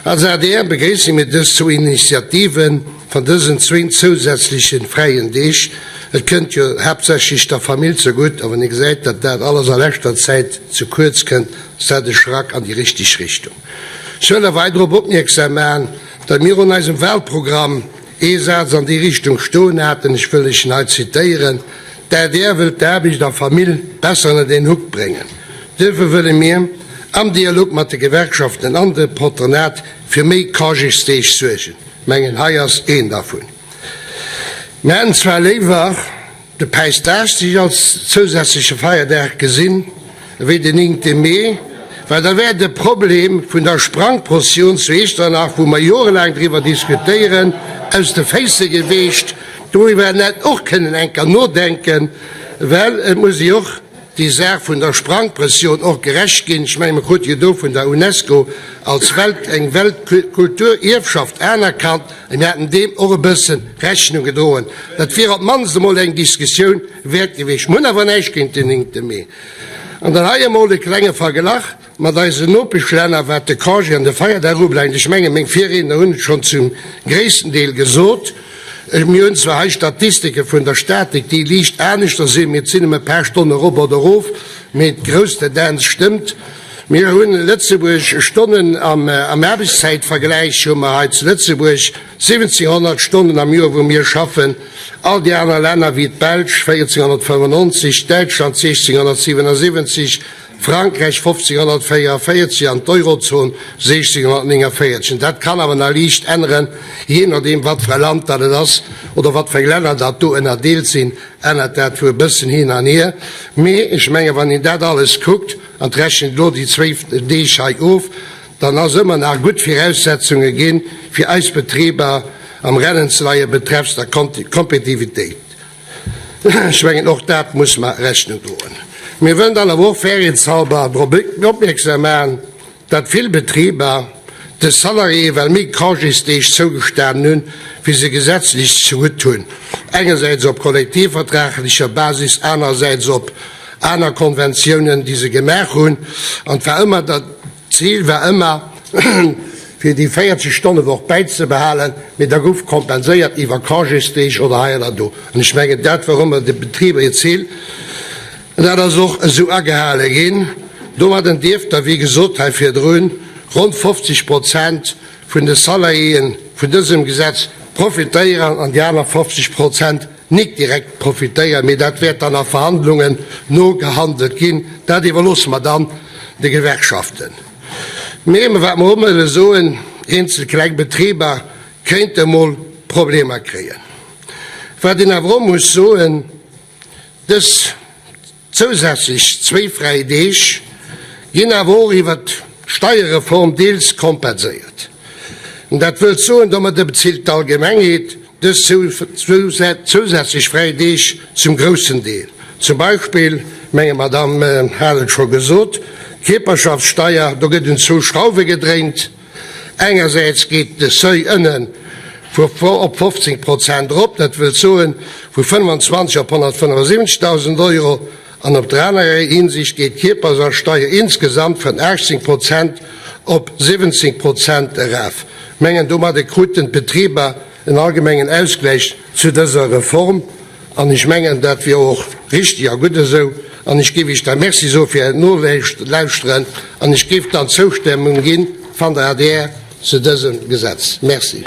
Als adr begréisse mir dës zwou Initiative van dësen zwéin zousätzleche fräien Deeg. Et kënnt jo haaptsächlech der Famill zegutt, a wann ee gesäit, datt dat alles a leschter Zäit ze kuerz kënnt, ass dat e Schrack an déi richteg Richtung. Ech wëll awer hei drop opmierksam maachen, datt mir un eisem Wahlprogramm ee Saz an déi Richtung stoen haten, ech wëll lech en hei zitéieren, D'adr wëllt d'Aarbecht a Famill besser ënnert een Hutt bréngen. Duerfir wëlle mir, am Dialog mat de Gewerkschaften an dem Patronat, fir méi Congésdeeg suergen. Mengen, hei ass een dervun. Mir hätten zwar léiwer de Päistdagsdag als zousätzleche Feierdag gesinn, ewéi den néngte Mee, well da wär de Problem vun der Sprangprossioun zu Echternach, wou mer jorelaang driwwer diskutéieren, aus de Féisse geweecht. Doriwwer hätt een och kënnen enker nodenken, well et muss ee och déi Saach vun der Sprangprëssioun och gerecht ginn. Ech menge mer krute jo do vun der UNESCO als Welt eng Weltkulturierfschaft anerkannt a mir hätten deem och e bësse Rechnung gedroen. Dat wier op d'mannst emol eng Diskussioun wäert gewiescht. Mir hunn awer näischt géint den 9. Mee. An dann hei emol e klenge Verglach mat eisen Nopeschlänner, wat de Congé an de Feierdag ubelaangt. Ech mengen, meng Virriedner hunn et schonn zum gréissten Deel gesot. Mir hunn zwar hei Statistike vun der Statik, déi liicht aneschter sinn, mee et sinn ëm e paar Stonne erop oder erof, mee d'grouss Tendenz stëmmt. Mir hunn Lëtzebuerg Stonnen am Aarbechtszäitvergläich hu mer hei zu Lëtzebuerg 1.700 Stonnen am Joer, wou mir schaffen. All déi aner Länner wéi d'Belsch 1.495, Däitschland 1.677, Frankräich 1544 an d'Eurozon 1649. Dat kann awer nach liicht änneren, jee nodeem wat fir e Land dat et ass oder wat fir eng Länner dat do ënnerdeelt sinn, ännert dat wuel e bëssen hin an hier. Mee ech menge wann een dat alles kuckt an et rechent elo déi zwéi Deeg hei of, dann ass ëmmer nach gutt Viraussetzunge ginn, fir eis Betriber am Rennen ze leie betreffs der Kompetitivitéit. Ech mengen, och dat muss mer Rechnung droen. Mir wëllen dann awer och fairheetshalber drop opmierksam maachen, datt vill Betriber de Salariéë well méi Congésdeeg zougestanen hunn, wéi se gesetzlech zegutt hunn, engersäits op kollektivvertraglecher Basis, anerersäits op aner Konventiounen, déi se gemaach hunn. An et war ëmmer dat, D'Zil war ëmmer, fir déi 40 Stonne-Woch bäizebehalen, mee da gouf kompenséiert iwwer Congésdeeg oder hei oder do. An ech mengen, dat war ëmmer de Betriber hiert Zil. An dat ass och esou agehale ginn. Domadden dierft da, wéi gesot hei virdrun, ronn 50 Prozent vun de Salariéen vun dësem Gesetz profitéieren an déi aner 50 Prozent nik direkt profitéieren, mee dat wäert dann a Verhandlungen nogehandelt ginn. Dat iwwerloosse mer dann de Gewerkschaften. Mee wat mer och wëlle soen, Eenzel kleng Betriber kéinte mol Problemer kréien. Wat een awer och muss soen, Dës Zousätzlech zwéi fräi Deeg ginn awer och iwwer d'Steierreform deels kompenséiert. Dat wëllt soen, domadder bezilt d'Allgemengheet dës zousätzlech fräi Deeg zum groussen Deel. Zum Beispill, menge Madamm hat et scho gesot, d'Kierperschaftssteier, do gëtt un zwou Schrauwe gedréint. Engersäits geet de Seuil ënne vu op 15 Prozent erop, dat wëllt soen, vu 25 op 175.000 Euro, an op der anerer Hinsicht geet d'Kierpersersteier insgesamt vun 18 Prozent op 17 Prozent eraf. Mengen, domadde kruten d'Betriber en allgemengen Ausgläich zu dëser Reform. An ech mengen, dat wier och richtig a gutt esou. An ech géif Iech da Merci soe fir Äert Nolauschteren an ech géif dann d'Zoustëmmung gi van der adr zu dësem Gesetz. Merci.